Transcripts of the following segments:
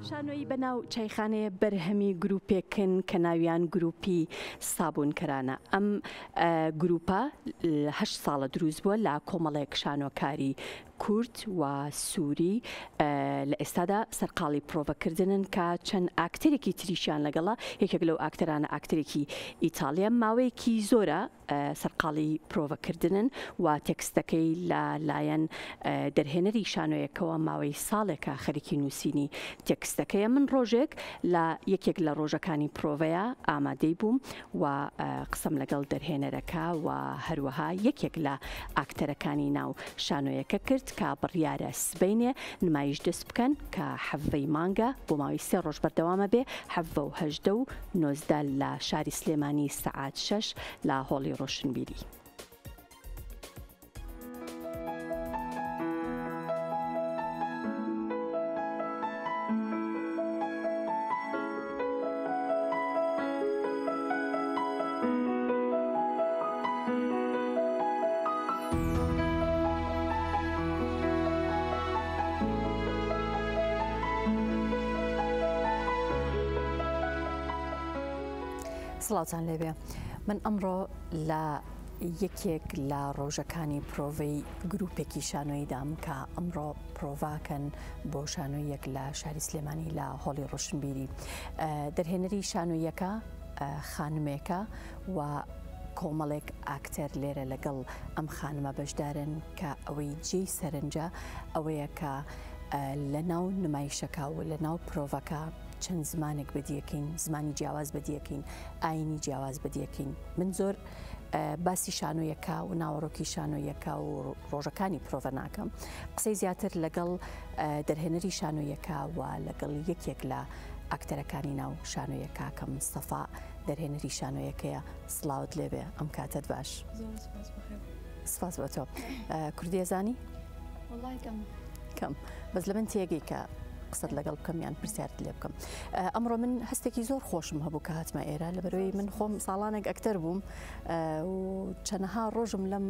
شانۆیی بەناو چایخانەیە بەرهەمی گروپێکن کە ناویان گروپی سابوونکەرانە. ئەم گروپە هەشت ساڵە دروست بووە لە کۆمەڵێک شانۆکاری کورد و سووری لە ئێستادا سەرقاڵی پرۆڤەکردنن کە چەند ئاکتەرێکی تریشیان لەگەڵە، یەکێک لەو ئاکتەرانە ئاکتەرێکی ئیتاڵیە، ماوەیەکی زۆرە سەرقاڵی پرۆڤەکردنن و تێکستەکەی لە لایەن دەرهێنەری شانۆیەکەوە ماوەی ساڵێکە خەریکی نووسینی تێکستەکەیە. من ڕۆژێک لە یەکێک لە ڕۆژەکانی پرۆڤەیە ئامادەی بووم و قسەم لەگەڵ دەرهێنەرەکە و هەروەها یەکێک لە ئاکتەرەکانی ناو شانۆیەکە کرد کە بڕیارە سبەینێ نمایش دەست بکەن کە حەڤەی مانگە بۆ ماوەی سێ ڕۆژ بەردەوامە بێ حەڤە و 18 و 19 لە شاری سلێمانی سەعات شەش لە هۆڵی ڕۆشنبیری. سڵاوتان لێبێ من ئەمڕۆ لە یەکێک لە ڕۆژەکانی پرۆڤەی گروپێکی شانۆییدام کە ئەمڕۆ پرۆڤاکەن بۆ شانۆیەک لە شاری سلێمانی لە هۆڵی ڕۆشنبیری. دەرهێنەری شانۆیەکە خانمێکە و کۆمەڵێک ئاکتەر لێرە لەگەڵ ئەم خانمە بەشدارن کە ئەوەی جێی سەرنجە ئەوەیە کە لە ناو نمایشەکە و لە ناو پرۆڤەکە چەند زمانێک بەدیەکەین، زمانی جیاواز بەدیەکەین، ئاینی جیاواز بەدیەکەین. من زۆر باسی شانۆیەکە و ناوەڕۆکی شانۆیەکە و ڕۆژەکانی پرۆڤە ناکەم، قسەی زیاتر لەگەڵ دەرهێنەری شانۆیەکە و لەگەڵ یەکێک لە ئەکتەرەکانی ناو شانۆیەکەکەم. سەفا دەرهێنەری شانۆیەکەیە، سڵاوت لێبێ، ئەم کاتەت باش. سپاس بۆ تۆ. کوردیە زانی؟ کەم بەس لە من تێگەی کە قسەت لەگەڵ بکەم یان پرسیارت لێ بکەم. ئەمڕۆ من هەستێکی زۆر خۆشم هەبوو کە هاتمە ئێرە، لەبەرەوەی من خۆم ساڵانێک ئەکتەر بووم و چەنەها ڕۆژم لەم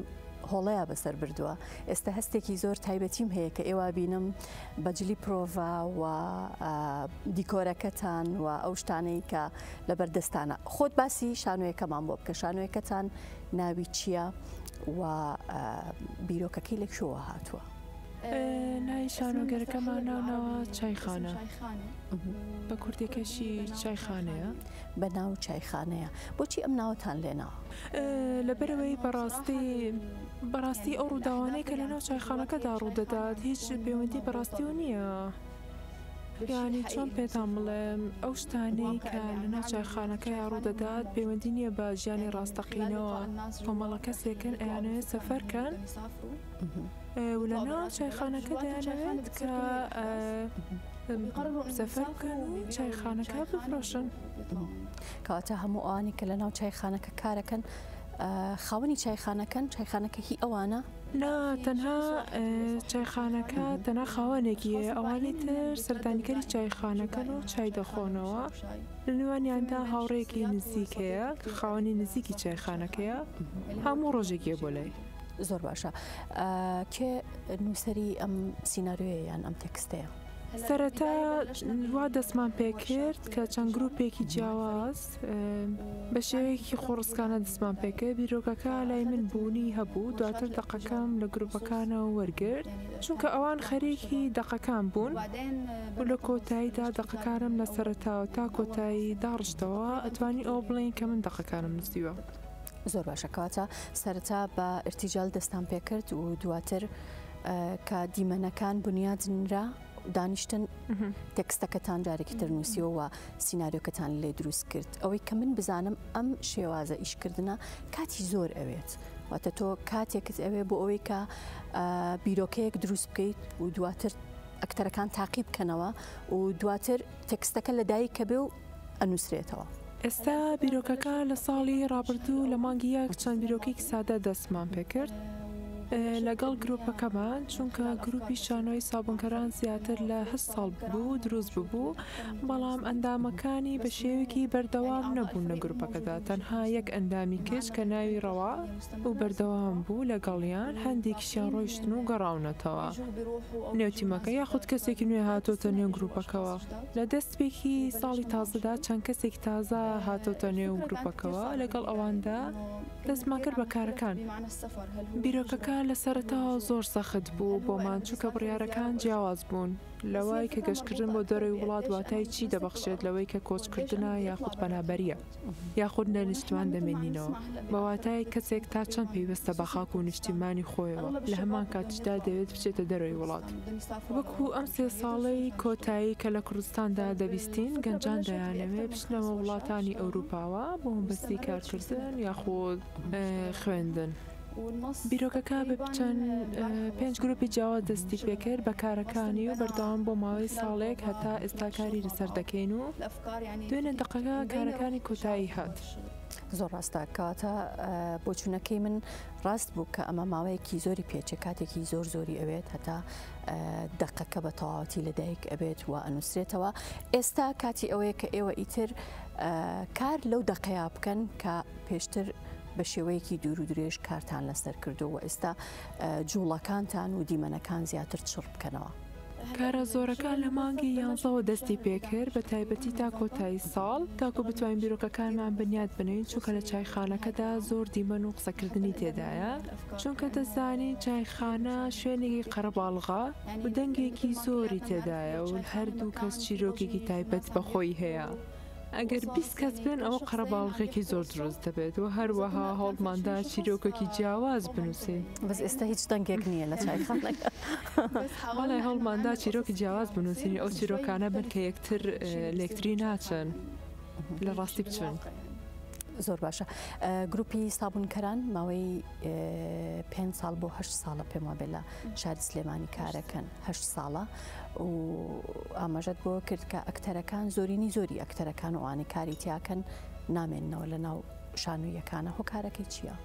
هۆڵەیە بەسەر بردووە. ئێستا هەستێکی زۆر تایبەتیم هەیە کە ئێوە بینم بە جلی پرۆڤە و دیکۆرەکەتان و ئەو شتانەی کە لەبەر دەستانە. خۆت باسی شانۆیەکەمان بۆ بکە، شانۆیەکەتان ناوی چییە و بیرۆکەکەی لە کوێوە هاتووە؟ ناوی شانۆگەرەکەمان ناوناوە چایخانە، بە کوردیەکەشی چایخانەیە. بە ناو چایخانەیە. بۆچی ئەم ناوەتان لێناوە؟ لەبەرئەوەی بەڕاستی بەڕاستی ئەو ڕووداوانەی کە لەناو چایخانەکەدا ڕوودەدات هیچ پەیوەندی بەڕاستیەوە نییە. یانی چۆن پێتان بڵێم ئەو شتانەی کە لەناو چایخانەکەیا ڕوودەدات پەیوەندی نییە بە ژیانی ڕاستەقینەوە. کۆمەڵە کەسێکن ئەیانەوێت سەفەر کەن و لەناو چایخانەکە دەیانەوێت کە سەفەر بکەن و چایخانەکە بفرۆشن. کەواتە هەموو ئەوانەی کە لەناو چایخانەکە کارەکەن خاوەنی چایخانەکەن، چایخانەکە هی ئەوانە؟ نا تەنها چایخانەکە تەنها خاوەنێکی هەیە ئەوانی تر سەردانیکەری چایخانەکەن و چای دەخۆنەوە لە نێوانیاندا هاوڕێیەکی نزیک هەیە کە خاوەنی نزیکی چایخانەکەیە هەموو ڕۆژێک یە بۆ لای. زۆر باشە کێ نووسەری ئەم سیناریۆیە یان ئەم تێکستەیە؟ سەرەتا وا دەستمان پێکرد کە چەند گروپێکی جیاواز بە شێوەیەکی خۆڕسکانە دەستمان پێکرد، بیرۆکەکە لای من بوونی هەبوو، دواتر دەقەکەم لە گروپەکانەوە وەرگرت، چونکە ئەوان خەریکی دەقەکان بوون و لە کۆتاییدا دەقەکانم لە سەرەتاوە تا کۆتایی داڕشتەوە، ئەتوانین ئەوە بڵێین کە من دەقەکانم نووسیوە. زۆر باشە، کەواتە سەرەتا بە ئیرتیجال دەستان پێکرد و دواتر کە دیمەنەکان بنیاد نرا دانیشتن تێکستەکەتان جارێکی تر نووسیەوە و سیناریۆکەتان لێ دروست کرد. ئەوەی کە من بزانم ئەم شێوازە ئیشکردنە کاتی زۆر ئەوێت، واتە تۆ کاتێکت ئەوێ بۆ ئەوەی کە بیرۆکەیەک دروست بکەیت و دواتر ئەکتەرەکان تاقی بکەنەوە و دواتر تێکستەکە لەدایک کە بێ و ئەنووسرێتەوە. ئێستا بیرۆکەکە لە ساڵی ڕابردوو لە مانگی یەک چەند بیرۆکەیەکی سادە دەستمان پێکرد. لەگەڵ گروپەکەمان، چونکە گروپی شانۆی سابونکەران زیاتر لە هەشت ساڵ بوو دروست ببوو، بەڵام ئەندامەکانی بە شێوەیەکی بەردەوام نەبوون لە گروپەکەدا، تەنها یەک ئەندامی کچ کە ناوی ڕەوا بوو بەردەوام بوو لەگەڵیان، هەندێکیشیان ڕۆیشتن و گەڕاونەتەوە نێو تیمەکە یاخود کەسێکی نوێ هاتۆتە نێو گروپەکەوە. لە دەستپێکی ساڵی تازەدا چەند کەسێکی تازە هاتۆتە نێو گروپەکەوە، لەگەڵ ئەواندا دەستمان کرد بە کارەکان. بیرۆکەکە لە سەرەتاوە زۆر سەخت بوو بۆمان چونکە بڕیارەکان جیاواز بوون لەوەی کە گەشتکردن بۆ دەرەوەی وڵات واتای چی دەبەخشێت لەوەی کە کۆچکردنە یاخود پەنابەرییە یاخود لە نیشتمان دەمێنینەوە بە واتای کەسێک تا چەند پەیوەستە بە خاک و نیشتیمانی خۆیەوە لە هەمان کاتیشدا دەیەوێت بچێتە دەرەوەی وڵات. وەکو ئەم سێ ساڵەی کۆتایی کە لە کوردستاندا دەبیستین گەنجان دەیانەوێت بچنەوە وڵاتانی ئەوروپاوە بۆ مەبەستی کارکردن یاخود خوێندن. بیرۆکەکە بە چەند پێنج گروپی جیاواز دەستی پێکرد بە کارەکانی و بەردەوام بۆ ماوەی ساڵێک هەتا ئێستا کاری لەسەر دەکەین و دوێنێ دەقەکە کارەکانی کۆتایی هات. زۆر ڕاستە کەواتە بۆچوونەکەی من ڕاست بوو کە ئەمە ماوەیەکی زۆری پێچێ کاتێکی زۆر زۆری ئەوێت هەتا دەقەکە بە تەواوەتی لەدایک ئەبێت و ئەنووسرێتەوە ئێستا کاتی ئەوەیە کە ئێوە ئیتر کار لەو دەقەیە بکەن کە پێشتر بە شێوەیەکی دوور و درێژ کارتان لەسەر کردو و ئێستا جوڵەکانتان و دیمەنەکان زیاتر چڕ بکەنەوە. کارە زۆرەکان لە مانگی یانزەوە دەستی پێکرد بە تایبەتی تا کۆتایی ساڵ تاکو بتوانین بیرۆکەکانمان بنیات بنێین چونکە لە چایخانەکەدا زۆر دیمەن و قسەکردنی تێدایە چونکە دەزانین چایخانە شوێنێکی قەرەباڵغە و دەنگێکی زۆری تێدایە و هەردوو کەس چیرۆکێکی تایبەت بە خۆی هەیە. ئەگەر 20 کەس بن ئەوە قەرەباڵغێکی زۆر دروست دەبێت و هەروەها هەوڵماندا چیرۆکێکی جیاواز بنووسین. بەس ئێستا هیچ دەنگێک نییە لە چایخانەکە. بەڵێ هەوڵماندا چیرۆکی جیاواز بنووسین ئەو چیرۆکانە بن کە یەکتر لێکتری ناچن لە ڕاستی بچن. زۆر باشە گروپی سابونکەران ماوەی پێ ساڵ بۆ هه ساڵە پێم وابێ لە شاری سلێمانی کارەکەن هه ساڵە و ئاماژەت بۆ کرد کە ئەکتەرەکان زۆرینی زۆری ئەکتەرەکان و ئەوانەی کاری تیاکەن نامێننەوە لە ناو شانۆییەکانە هۆکارەکەی چییە؟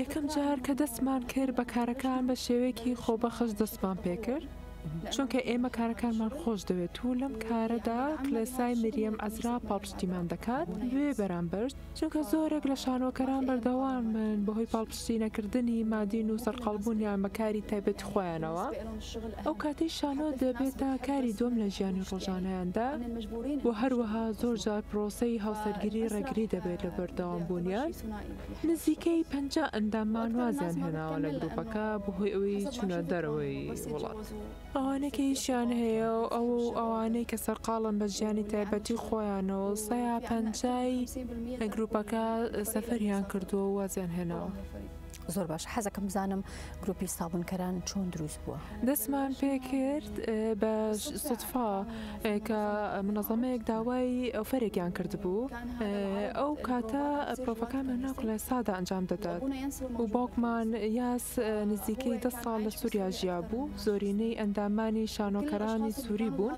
یەکەم جار کە دەستمان کرد بە کارەکان بە شێوەیەکی خۆبەخش دەستمان پێکرد چونکە ئێمە کارەکانمان خۆش دەوێت و لەم کارەدا کڵێسای مریەم عەزرا پاڵپشتیمان دەکات بێ بەرامبەر چونکە زۆرێک لە شانۆکەران بەردەوامن بەهۆی پاڵپشتی نەکردنی مادین و سەرقاڵبوونیان بە کاری تایبەتی خۆیانەوە، ئەو کاتەی شانۆ دەبێتە کاری دووەم لە ژیانی ڕۆژانەیاندا و هەروەها زۆرجار پرۆسەی هاوسەرگیری ڕێگری دەبێت لە بەردەوامبوونیان، نزیکەی 50 ئەنداممان وازیان هێناوە لە گروپەکە بەهۆی ئەوەی چوونە دەرەوەی وڵات. ئەوانەی کە ئیشیان هەیە و ئەو و ئەوانەی کە سەرقاڵن بە ژیانی تایبەتی خۆیانەوە و سەیا پەنجای گروپەکە سەفەریان کردووە و وازیان هێناوە. زۆر باشە حەزەکەم بزانم گروپی سابونکەران چۆن دروست بووە؟ دەستمان پێکرد بە سوتفە کە منەزەمەیەک داوای ئۆفەرێکیان کردبوو ئەو کاتە پرۆفەکانمان ناو کڵێسادا ئەنجام دەدات و باوکمان یاس نزیکەی دە ساڵ لە سووریا ژیابوو، زۆرینەی ئەندامانی شانۆکەرانی سووری بوون،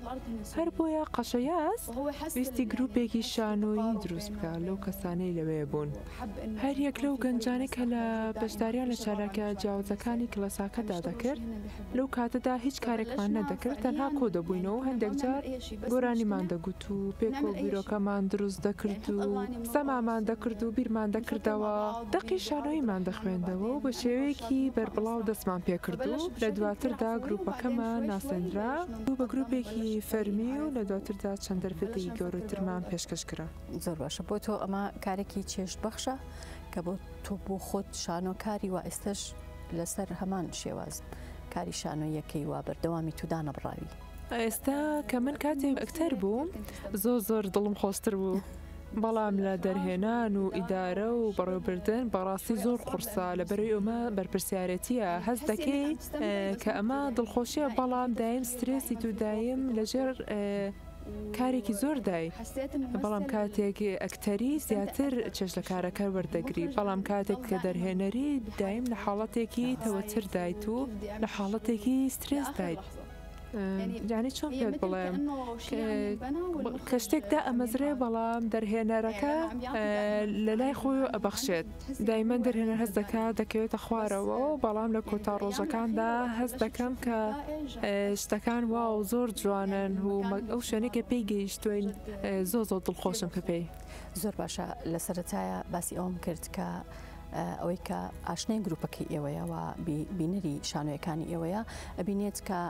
هەر بۆیە قەشە یاس ویستی گرووپێکی شانۆیی دروست بکات لەو کەسانەی لەوێ بوون. هەریەک لەو گەنجانەی کە لە بەشداریان لە چالاکییە جیاوازەکانی کڵێساکەدا دەکرد، لەو کاتەدا هیچ کارێکمان نەدەکرد، تەنها کۆدەبووینەوە و هەندێک جار گۆرانیمان دەگوت و پێکەوە بیرۆکەمان دروست دەکرد و سەمامان دەکرد و بیرمان دەکردەوە، دەقی شانۆییمان دەخوێندەوە و بە شێوەیەکی بەربڵاو دەستمان پێکرد و لە دواتردا گروپەکەمان ناسێنرا بوو بە گروپێکی فەرمی و لە دواتردا چەند دەرفەتێکی گەورەترمان پێشکەش کرا. زۆر باشە بۆ تۆ ئەمە کارێکی چێژت بەخشە کە بۆ تۆ بۆ خۆت شانۆکاری وا ئێستەش لەسەر هەمان شێواز کاری شانۆییەکەی وا بەردەوامی تو دانەبڕاوی. ئێستا کە من کاتێک ئەکتەر بووم زۆر زۆر دڵم خۆشتر بوو بەڵام لە دەرهێنان و ئیدارە و بەڕێوەبردن بەڕاستی زۆر قوڕسە لەبەرئەوەی ئەمە بەرپرسیارێتیە هەست دەکەی کە ئەمە دڵخۆشیە بەڵام دایم سترێسیت و دایم لەژێر کارێکی زۆر دای بەڵام کاتێک ئەکتەری زیاتر چێژ لە کارەکە وەردەگری بەڵام کاتێک کە دەرهێنەری دایم لە حاڵەتێکی تەوەتر دایت و لە حاڵەتێکی سترێس دایت. یانی چۆن پێت بڵێم کە شتێک دائەمەزرێ بەڵام دەرهێنەرەکە لە لای خۆی ئەبەخشێت دایمەن دەرهێنەر هەست دەکات دەکەوێتە خوارەوە و بەڵام لە کۆتا ڕۆژەکاندا هەست دەکەم کە شتەکان واو زۆر جوانن و ئەو شوێنەی کە پێی گەیشتوین زۆر زۆر دڵخۆشم کە پێی. زۆر باشە لە سەرەتایە باسی ئەوەم کرد کە ئەوەی کە ئاشنای گروپەکەی ئێوەیە و بینەری شانۆیەکانی ئێوەیە ئەبینێت کە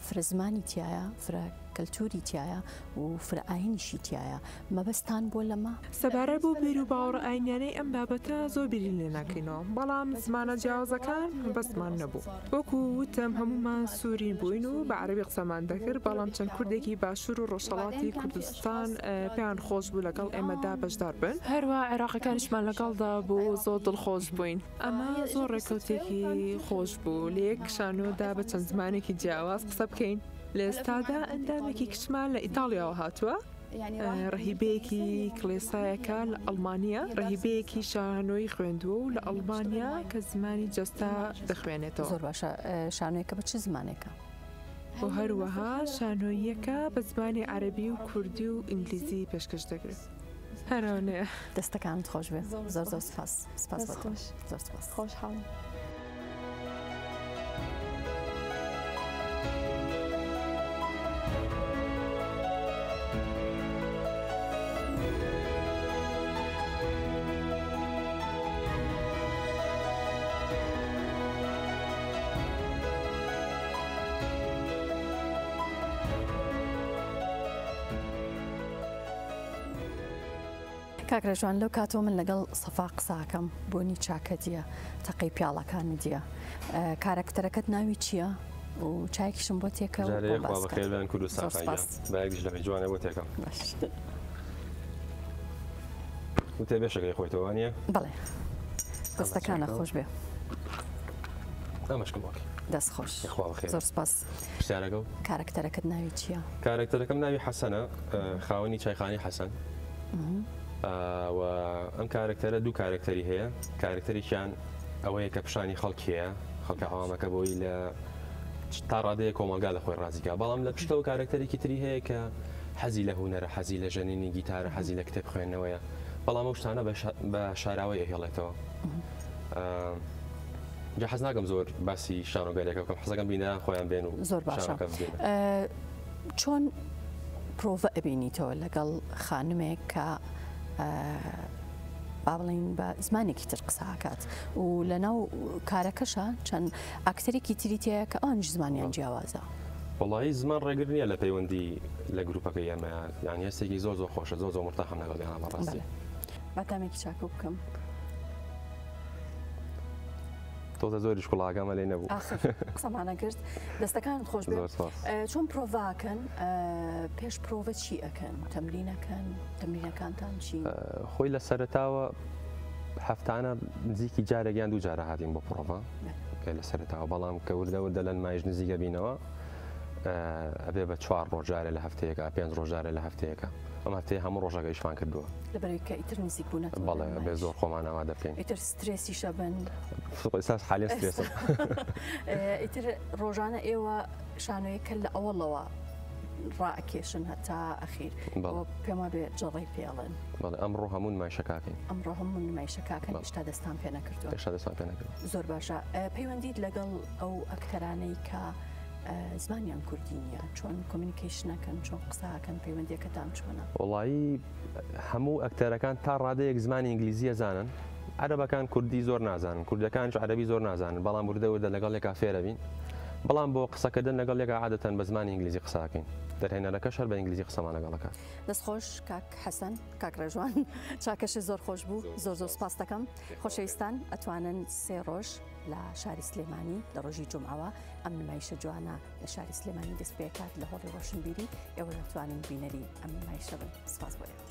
فرە زمانی تایە فرە کەلتوری تایە و فرە ئاینیشی تایە مەبەستان بۆ لەمە؟ سەبارەت بەو بیروباوەڕە ئاینیانەی ئەم بابەتە زۆر بیری لێ ناکەینەوە، بەڵام زمانە جیاوازەکان مەبەستمان نەبوو. وەکو وتم هەموومان سوورین بووین و بە عەرەبی قسەمان دەکرد، بەڵام چەند کوردێکی باشوور و ڕۆژهەڵاتی کوردستان پێیان خۆش بوو لەگەڵ ئێمەدا بەشدار بن. هەروەها عێراقیەکانیشمان لەگەڵدا بوو و زۆر دڵخۆش بووین. ئەمە زۆر ڕێکەوتێکی خۆش بوو لە یەک شانۆدا بە چەند زمانێکی جیاواز قسە بکەین. لە ئێستادا ئەندامێکی کچمان لە ئیتاڵیاوە هاتووە. ڕەهیبەیەکی کڵێسایەکە لە ئەڵمانیا، ڕەهیبەیەکی شانۆی خوێندووە و لە ئەڵمانیا کە زمانی جەستە دەخوێنێتەوە. زۆر باشە، شانۆیەکە بە چ زمانێکە؟ و هەروەها شانۆییەکە بە زمانی عەرەبی و کوردی و ئینگلیزی پێشکەش دەکرێت. هەر ئەوەنەیە. دەستەکانت خۆش بێ. زۆر زۆر سپاس. سپاس بۆ تۆ. زۆر سپاس. خۆشحاڵم. کاک ڕێژوان لەو کاتەوە من لەگەڵ سەفا قساکەم بۆنی چاکە دیە تەقەی پیاڵەکانت دیە کارەکتەرەکەت ناوی چییە و چایەکیشم بۆ تێکە و جارێ بۆم خوا باس کە. بەخێر بێن کوردستان زۆر خان سپاس. گیان بایەکیش لەمەی جوانە بۆ تێکەم. باش. وتێ بێ شەکرەی خۆیتەوە وانیە؟ بەڵێ دەستەکانە خۆش بێ. ئەمەشکم ئۆکەی. دەست خۆش. خوا بەخێر. زۆر سپاس. پرسیارەکەو؟ کارەکتەرەکەت ناوی چییە؟ کارەکتەرەکەم ناوی حەسەنە خاوەنی چایخانەی حەسەن. و ئەم کارەکتەرە دوو کارەکتەری هەیە کارەکتەرێکیان ئەوەیە کە پیشانی خەڵکی هەیە خەڵکە عەوامەکە بۆی لە تا ڕادەیە کۆمەڵگا لە خۆی ڕازیکا بەڵام لە پشتەوە کارەکتەرێکی تری هەیە کە حەزی لە هونەرە حەزی لە ژەنینی گیتارە حەزی لە کتێب خوێندنەوەیە بەڵام ئەو شتانە بە شاراوەی ئەهێڵێتەوە جا حەز ناکەم زۆر باسی شانۆگەریەکە بکەم حەزەکەم بینەران خۆیان بێن و زۆر باشە شانۆکە ببینن. چۆن پرۆڤە ئەبینیتەوە لەگەڵ خانمێک کە با بڵین بە زمانێکی تر قسە ئەکات و لەناو کارەکەشا چەند ئاکتەرێکی تری تایە کە ئەوانیش زمانیان جیاوازە. وەڵایی زمان ڕێگر نییە لە پەیوەندی لە گروپەکەی ئێمە یانی هەستێکی زۆر زۆر خۆشە زۆر زۆر مرتاحم لەگەڵیان بەڕاستی. با تامێکی چاکە بکەم. تۆزە زۆریش کوڵاگەمە لێ نەبوو. ئاخر قسەمانە کرد دەستەکانت خۆش بێ. زۆر سپاس. چۆن پرۆڤاکەن پێش پرۆڤە چی ئەکەن تەمرینەکەن تەمرینەکانتان چی؟ خۆی لە سەرەتاوە هەفتانە نزیکی جارێک یان دوو جارە هاتین بۆ پرۆڤە لە سەرەتاوە بەڵام کە وردە وردە لە نمایش نزیکە بینەوە ئەبێ بە چوار ڕۆژ جارێ لە هەفتەیەکە پێنج ڕۆژ جارێ لە هەفتەیەکە ئەم هەفتەیە هەموو ڕۆژەکە ئیشمان کردووە. لەبەرئەوەی کە ئیتر نزیک بوونەتەوە لە بەڵێ ئەبێ نمایش. زۆر خۆمان ئامادە بکەین. ئیتر سترێسیشە بن. ئێستاش حالێ سترێسم. ئیتر ڕۆژانە ئێوە شانۆیەکە لە ئەوەڵەوە ڕائەکێشن هەتا ئەخیر. بەڵێ. پێم وابێ جەڕەی پێ ئەڵێن. بەڵێ ئەمڕۆ هەموو نمایشەکەکەین. ئەمڕۆ هەموو نمایشەکەکەن بەڵێ. هێشتا دەستان پێ نەکردووە. هێشتا دەستمان پێ نەکردووە. زۆر باشە پەیوەندیت لەگەڵ ئەو ئەکتەرانەی کە زمانیان کوردی نییە چۆن communication ئەکەن چۆن قسە ئەکەن پەیوەندیەکەتان چۆنە؟ وەڵایی هەموو ئەکتەرەکان تا ڕادەیەک زمانی ئینگلیزی ئەزانن عەرەبەکان کوردی زۆر نازانن کوردەکانیش عەرەبی زۆر نازانن بەڵام وردە وردە لەگەڵ یەکا فێرەبین بەڵام بۆ قسەکردن لەگەڵ یەکا عادەتەن بە زمانی ئینگلیزی قسە ئەکەین دەرهێنەرەکەش هەر بە ئینگلیزی قسەمان لەگەڵ ئەکات. دەست خۆش کاک حەسەن کاک ڕێژوان چاکەشت زۆر خۆش بوو زۆر زۆر سپاست دەکەم خۆشەویستان ئەتوانن سێ ڕۆژ لە شاری سلێمانی لە ڕۆژی جومعەوە ئەم نمایشە جوانە لە شاری سلێمانی دەست پێکات لە هۆڵی ڕۆشنبیری ئێوە دەتوانن بینەری ئەم نمایشە بن سپاس بۆ ئێوە.